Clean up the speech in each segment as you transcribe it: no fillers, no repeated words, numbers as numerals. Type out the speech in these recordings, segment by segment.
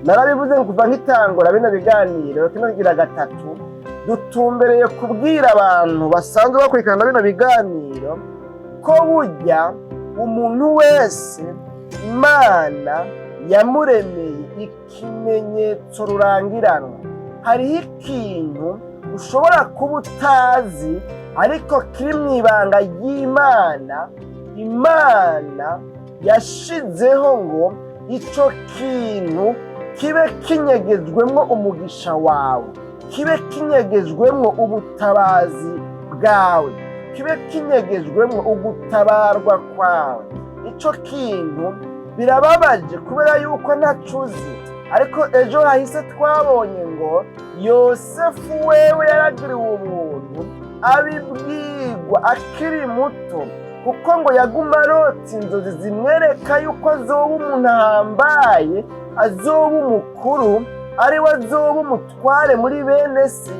Narabivuze ngo kuva nkitangura bino biganiro, kino kigira gatatu, dutumbereye kubwira abantu basanzwe bakurikirana bino biganiro ko burya umuntu wese Imana yamuremeye ikimenyetso rurangiranwa. Hariho ikintu ushobora kuba utazi ariko kiri mu ibanga ry'Imana, Imana yashizeho ngo ico kintu kibe kinyegejwemwo umugisha wawe, kibe kinyegejwemwo ubutabazi bwawe, kibe kinyegejwemwo ugutabarwa kwawe. Ico kintu birababaje kubera yuko ntacuzi, ariko ejo hahise twabonye ngo Yosefu wewe yaragiriwe ubuntu, abibwirwa akiri muto, kuko ngo yaguma arota inzozi zimwereka yuko azoba umuntu ahambaye, azoba umukuru, ariwe azoba umutware muri bene se,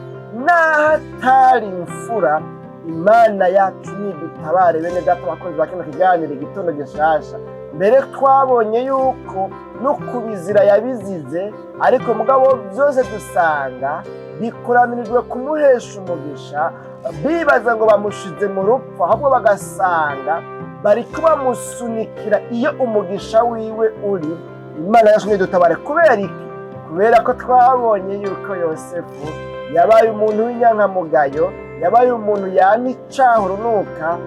naho atari imfura. Imana yacu nidutabare. Bene data, abakozi ba kino kiganiro Igitondo Gishasha, mbere twabonye yuko no kubizira yabizize, ariko mugabo byose dusanga bikoranirijwe kumuhesha umugisha. Bibaza ngo bamushize mu rupfu, ahubwo bagasanga bariko bamusunikira iyo umugisha wiwe uri. Imana yacu nidutabare. Kubera iki? Kubera ko twabonye yuko Yosefu yabaye umuntu w'inyankamugayo, yabaye umuntu yanka icaha urunuka,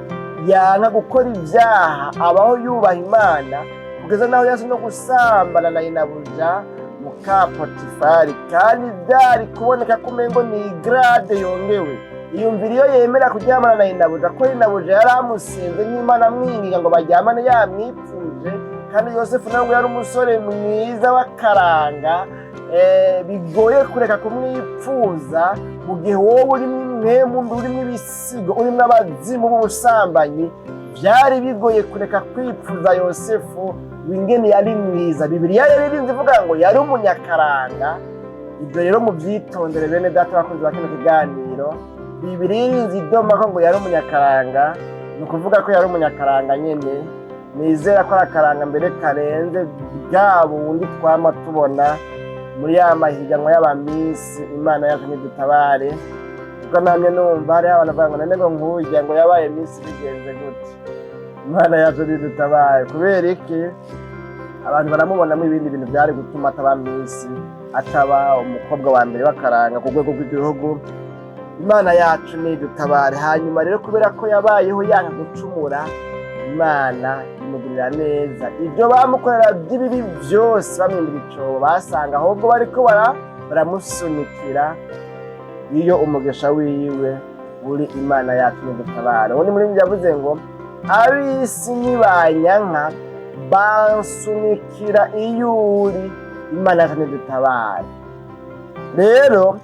yanka gukora ibyaha, abaho yubaha Imana kugeza naho yaje no gusambana na inabuja muka Potifari, kandi byari kuboneka ko umengo ni grade yongewe. Iyumvira iyo yemera kuryamana na inabuja, ko inabuja yari amusenze nk'Imana, amwinginga ngo baryamane, yamwipfuje, kandi Yosefu nawe ngo yari umusore mwiza w'akaranga, bigoye kureka kumwipfuza mu gihe wowe urimo impwemu mbi, urimo ibisigo, urimo abazimu b'ubusambanyi. Byari bigoye kureka kwipfuza Yosefu wingene yari mwiza. Bibiliya rero irinze ivuga ngo yari umunyakaranga. Ibyo rero mubyitondere, bene data bakunzi ba kino kiganiro. Bibiliya irinze idoma ko ngo yari umunyakaranga, ni ukuvuga ko yari umunyakaranga nyene. Nizera ko ari akaranga mbere karenze bwa bundi twama tubona muri ya mahiganwa y'abamisi. Imana yacu nidutabare, kuko namye numva hariho abantu bavuga ngo none ngo nkurya ngo yabaye miss bigenze gute? Imana yacu nidutabare. Kubera iki? Abantu baramubonamo ibindi bintu byari gutuma ataba miss, ataba umukobwa wa mbere w'akaranga ku rwego rw'igihugu. Imana yacu nidutabare. Hanyuma rero, kubera ko yabayeho yanga gucumura, Imana imugirira neza. Ibyo bamukorera by'ibibi byose, bamwimbira icobo, basanga ahubwo bariko baramusunikira iyo umugisha wiwe uri. Imana yacu nidutabare. Ubundi muri yavuze ngo ab'isi nibanyanka, bansunikira iyo uri. Imana yacu nidutabare. Rero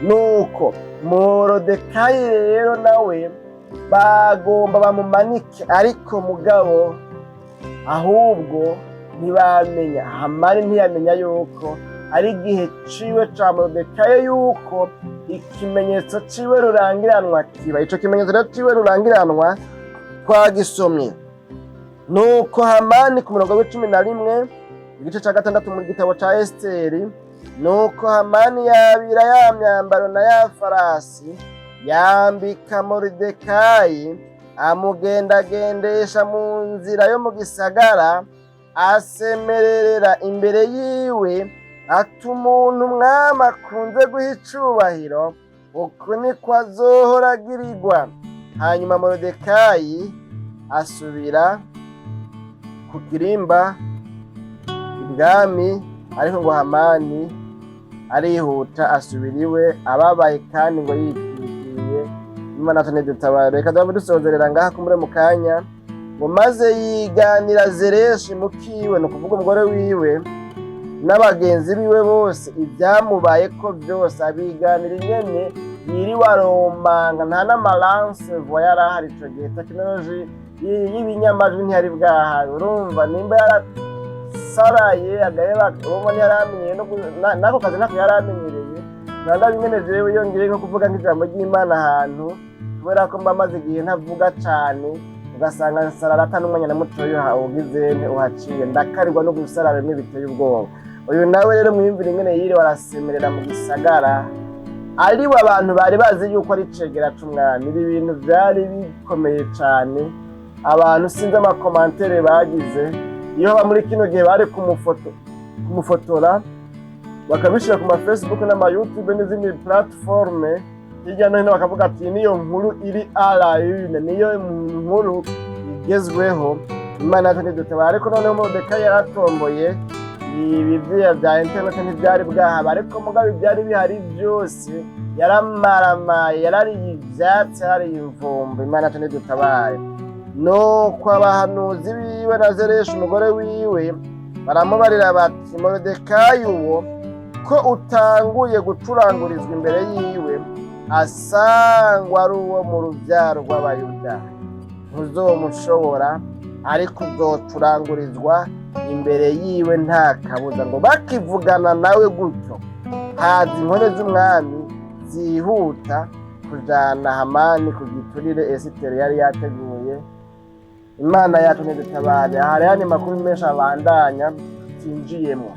nuko Morodekayi rero nawe bagomba bamumanike, ariko mugabo ahubwo ntibamenya, Hamani ntiyamenya yuko ari igihe ciwe ca Morodekayi, yuko ikimenyetso ciwe rurangiranwa kiba. Ico kimenyetso rero ciwe rurangiranwa twagisomye. Nuko Hamani, ku murongo w'11, igice ca 6 mu gitabo ca Esiteri, nuko Hamani yabira ya myambaro na ya farasi, yambika Moridekayi, amugendagendesha mu nzira yo mu gisagara, asemererera imbere yiwe ati: "Umuntu umwami akunze guha icubahiro, uku niko azohora agirirwa." Hanyuma Moridekayi asubira ku kirimba ibwami, ariko ngo Hamani arihuta asubira iwe ababaye kandi ngo yitwikiriye. Imana nidutabare. Reka duhave dusozerera ngaha kumure mu kanya. Ngo maze yiganira Zereshi mukiwe, ni ukuvuga umugore wiwe, n'abagenzi biwe bose ibyamubaye ko byose, abiganira ingene yiriwe aromanga. Nta n'amalanse voix yari ahari ico gihe, tekinoloji y'ibinyamajwi ntiyari bwahari. Urumva nimba yarasaraye agaheba, urumva ntiyaramenyeye n'ako kazi, ntako yari amenyereye. Nanda bimwe jewe iyo ngiye nko kuvuga nk'ijambo ry'Imana ahantu, kubera ko mba maze igihe ntavuga cane, ugasanga nsarara ata n'umwanya na mutoya ugize uhaciye, ndakarirwa no gusarara bimwe biteye ubwoba. Uyu nawe rero mwiyumvire ingene yiriwe arasemerera mu gisagara, ariwe abantu bari bazi yuko ari cegera c'umwami. Ibi bintu vyari bikomeye cane. Abantu sinzi ama commentaires bagize. Iyo haba muri kino gihe, bari kumufotora bakabishira ku ma Facebook n'ama YouTube n'izindi plateforme hirya no hino, bakavuga ati: "Niyo nkuru iri à la une, niyo nkuru igezweho." Imana yacu ntidutabara. Ariko noneho Moridekayi yaratomboye. Ibi vyiya vya internet ntivyari bwahaba, ariko mugabo ivyari bihari vyose, yaramaramaye, yarariye ivyatsi, yarariye imvumbu. Imana yacu ntidutabare. Nuko abahanuzi biwe na Zereshi umugore wiwe baramubarira bati: "Moridekayi uwo ko utanguye gucurangurizwa imbere yiwe, asangwa ari uwo mu ruvyaro rw'Abayuda, ntuzomushobora, ariko uzocurangurizwa imbere yiwe nta kabuza." Ngo bakivugana nawe gutyo, haza inkone z'umwami zihuta kujana Hamani ku giturire Esiteri yari yateguye. Imana yacu ntidutabare. Aha rero ni makuru menshi abandanya tutinjiyemo.